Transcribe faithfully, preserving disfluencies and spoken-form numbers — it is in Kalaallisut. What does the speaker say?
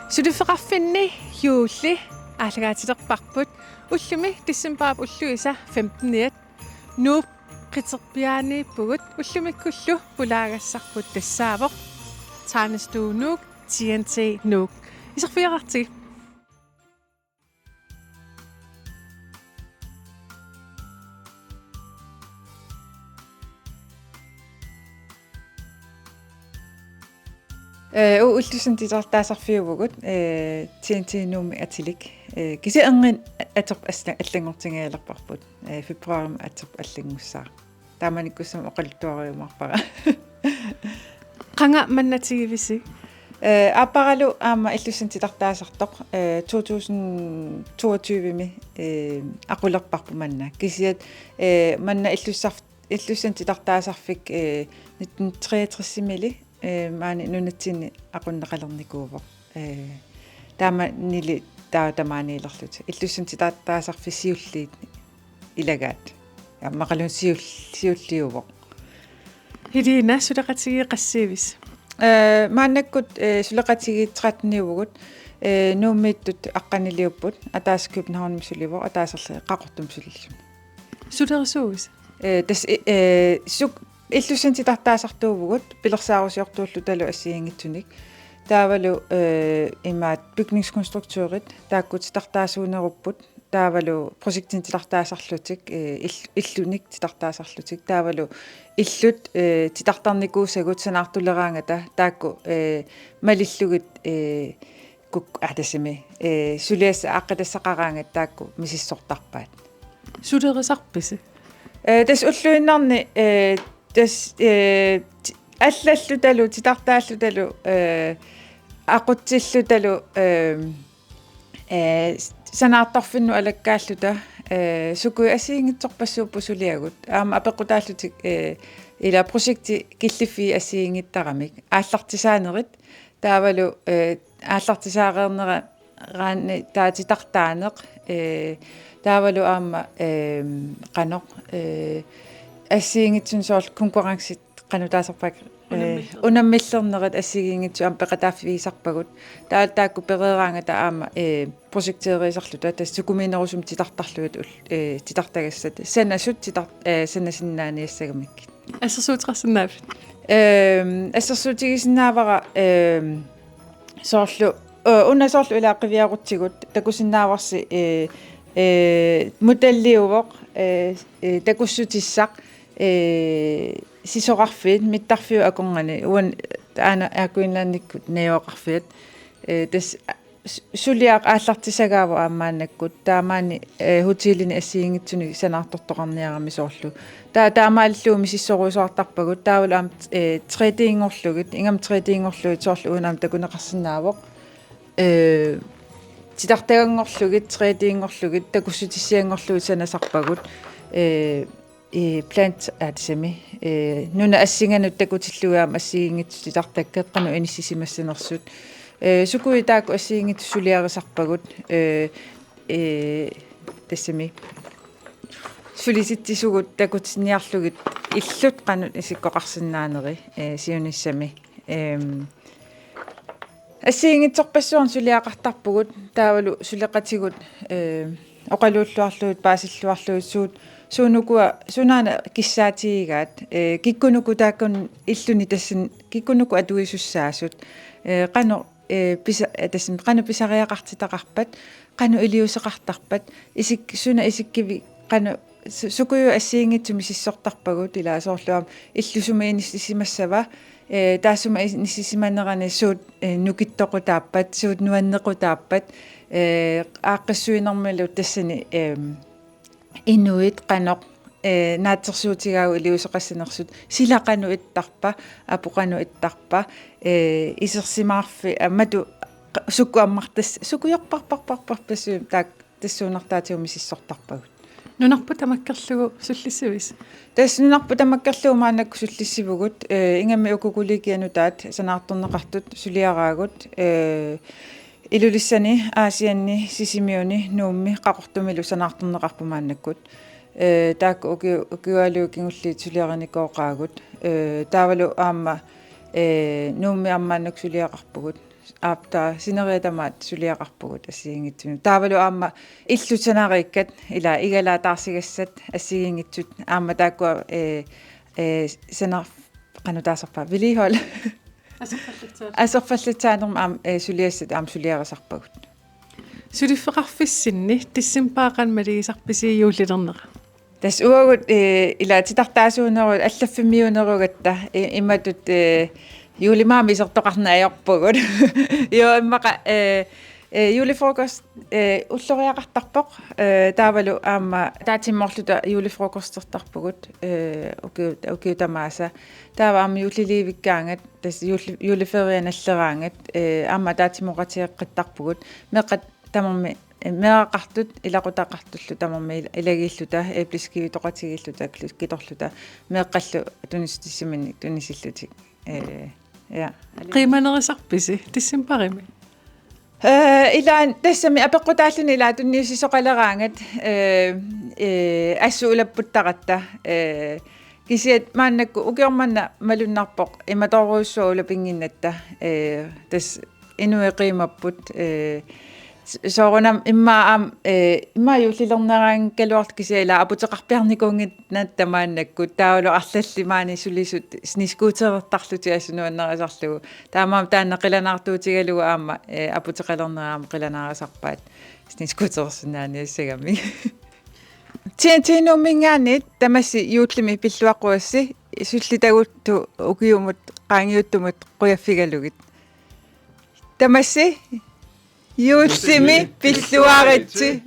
Suliffeqarfinni juulli aallakaatilerparput, ullumi decembarip ulluisa femteniat Nuup qiterpiaaniippugut, ullumikkullu pulaagassarput tassaavoq Tegnestue Nuuk, T N T Nuuk. Iserfigeqartigit. Ee, u-, ullussanut titartaasarfiuvugut, ee, T N T Nuummi atilik. Ee, kisianni erniinnaq atorput alla-, allanngortingajalerparput. Ee, februarimi atorput allanngussaaq. Taamanikkussamut oqaluttuariumaarpara. Qanga manna tigivisi? Ee, aapparalu aamma illussanut titartaasartoq, ee, to tusind toogtyve-mi, ee, aqulerparput manna. Kisianni, ee, manna illussarf-, illussanut titartaasarfik, ee, nitten treogtres-imili, ee, maani nunatsinni aqunneqalernikuuvoq. Ee, taamanili taava tamaaniilerlutik. Illussanut titartaasarfik siulliit ilagaat. Aammaqaluunniit siul-, siulliuvoq. Helena, suleqatigiit qassiivisi? Ee, maannakkut, ee, suleqatigiit tretteniuvugut, ee, Nuummiittut aqqaniliupput, ataaseq Københavnimi sulivoq, ataaserli Qaqortumi sulilluni. Sulerisuuvisi? Ee, tassa, ee, suk-, illussanut titartaasartuuvugut, pilersaarusiortuullutalu assigiinngitsunik. Taavalu, ee, imaat bygningskonstruktørit, taakku titartaasuunerupput, taavalu projektinik titartaasarlutik, ee, ill-, illunik titartaasarlutik, taavalu illut, ee, titartarnikuusagut sanaartuleraangata, taakku, ee, malillugit, ee, kuk-, aa, tassami, ee, suliassat aaqqitassaqaraangata taakku misissortarpaat. Sulerisarpisi? Ee, tassa ulluinnarni, ee, tassa, ee, ti-, allallutalu, titartaallutalu, ee, aqutsillutalu, ee, ee, s-, sanaartorfinnut alakkaalluta, ee, sukujuit assigiinngitsorpassuupput suliagut. Aamma apeqqutaallutik, ee, ila projekti killiffiit assigiinngittaramik. Aallartisaanerit, taavalu, ee, aallartisaareernera-, raanni taava titartaaneq, ee, taavalu aamma, ee, qanoq, ee, assigiinngitsunik soorlu konkurrencit qanoq taasarpaat, ee, unammillernerit. Unammillernerit assigiinngitsut aamma peqataaffigisarpagut. Taava taakku pereeraangata aamma, ee, projekteeriisarluta, tassa sukumiinerusumik titartarlugit ul-, ee, titartagassat. Sanasut titar-, ee, sanasinnaaniassagamikkit. Assersuuteqarsinnaaviuk? Ehm, assersuutigisinnaavara, ehm, soorlu, eh, una soorlu ilaa qiviarutsigu takusinnaavarsi, eh, eh, modelliuvoq, eh, eh, takussutissaq, eh, sisorarfiit, mittarfiup akornanni, uani aana Air Greenlandikkut najugaqarfiat, eh, tassa su-, suliaq aallartissagaavoq aamma maannakkut, taamaani, eh, hotelini assigiinngitsunik sanaartortoqarniarami soorlu. Taa-, taamaalilluni misissorusuartarpagut, taavalu aamma, eh, tre D-nngorlugit, ingammik tre D-nngorlugit soorlu uani aamma takuneqarsinnaavoq. Eh, titartaganngorlugit, tre D-nngorlugit, takussutissianngorlugit sanasarpagut. Eh, ee, plant, aa, tassami, ee, nunat assinganut takutillugit aamma assigiinngitsut titartakkat qanoq inissisimassanersut. Ee, sukujuit taakku assigiinngitsut suliarisarpagut, ee, ee, tassami, sulisitsisugut takutinniarlugit illut qanoq isikkoqarsinnaaneri, ee, siunissami. Ehm, assigiinngitsorpassuarnik suliaqartarpugut, taavalu suleqatigut, eh, oqaluulluarlugit, paasilluarlugit, suut, suunukua, sunaana kissaatigigaat, eh, kikkunuku taakkun illuni tassani, kikkunuku atuisussaasut, eh, qanoq, eh, pisa-, eh, tassami, qanoq pisariaqartitaqarpat, qanoq iliuuseqartarpat, isik-, suna isikkivik, qanoq su-, sukujuit assigiinngitsut misissortarpagut, ilaa soorlu aamma illut sumut inissisimassava, eh, taassuma inissisimanerani suut, eh, nukittoqutaappat, suut nuannequtaappat, eh, aaqqissuinermilu tassani, ehm, inuit qanoq, eh, naatsorsuutigaagut iliuuseqassanersut, sila qanoq ittarpa, apu qanoq ittarpa, eh, isersimaarfik, aamma matu qa-, sukkut ammartas-, sukujorparparparparpassuit taak-, tassuunartaatigut misissortarpagut. Nunarput tamakkerlugu sullissivisi? Tassa nunarput tamakkerlugu maannakkut sullissivugut, eh, ingammik uku kollegianutaat sanaartorneqartut suliaraagut, eh, Ilulissani, Aasianni, Sisimiuni, Nuummi, Qaqortumilu sanaartorneqarput maannakkut. Eh, taakku uki-, ukiualuit kingulliit suliarinikooqaagut. Eh, taavalu aamma, eh, Nuummi aamma maannakkut suliaqarpugut. Aap, taava sineriak tamaat suliaqarpugut assigiinngitsunut. Taavalu aamma illut sanariikkat, ila igalaat taarsigassat assigiinngitsut, aamma taakkua, ee, ee, sanar-, qanoq taasarpaa, vedligehold. Aserfallatsaat. Aserfallatsaannermut aamma, ee, suliassat aamma suliarisarpagut. Suliffeqarfissinni decembarip qanoq maligisarpisi juullilernera? Tassa uagut, ee, ila titartaasuuneru-, allaffimmiuunerugatta, ee, imatut, ee, juullimi aamma isertoqarneq ajorpugut. Joo, immaqa, ee, ee, julefrokost, ee, ulloriaqartarpoq, ee, taavalu aamma ataatsimoorluta julefrokostertarpugut, ee, ukiu-, ukiut tamaasa. Taava aamma juulliliivikkaangat, tassa juulli-, juulliferia nalleraangat, ee, aamma ataatsimooqatigeeqqittarpugut. Meeqqat tamarmik, ee, meeraqartut, ilaqutaqartullu tamarmik il-, ilagiilluta, ee, æbleskivetoqatigiilluta, kli-, kitorluta, meeqqallu tunissutissaminik tunisillutik. Ee, ja. Qiimanerisarpisi decembarimi? Ee, ilaanni tassami apeqqutaalluni ilaa tunniussisoqaleraangat, ee, ee, assut ulapputtaratta, ee, kisianni maannakkut ukioq manna malunnarpoq imatoorujussuaq ulapinnginnatta, ee, tassa inuit qiimapput, ee, s-, soorunami immaqa aamma, ee, immaqa juullilerneraangaluarluta kisianni ilaa aputeqarpiarnikuunnginnatta maannakkut, taavalu arlallit maani sulisut snescooterertarlutik assut nuannarisarlugu. Taamaammat taanna qilanaartuutigalugu aamma, ee, aputeqalernera aamma qilanaarisarpaat snescooterersinnaaniassagamik. Ti-, Tiinuumminngaanniit tamassi juullimi pilluaqquassi, sullitagut ukiumut qaangiuttumut qujaffigalugit. Tamassi juullimi pilluaritsi.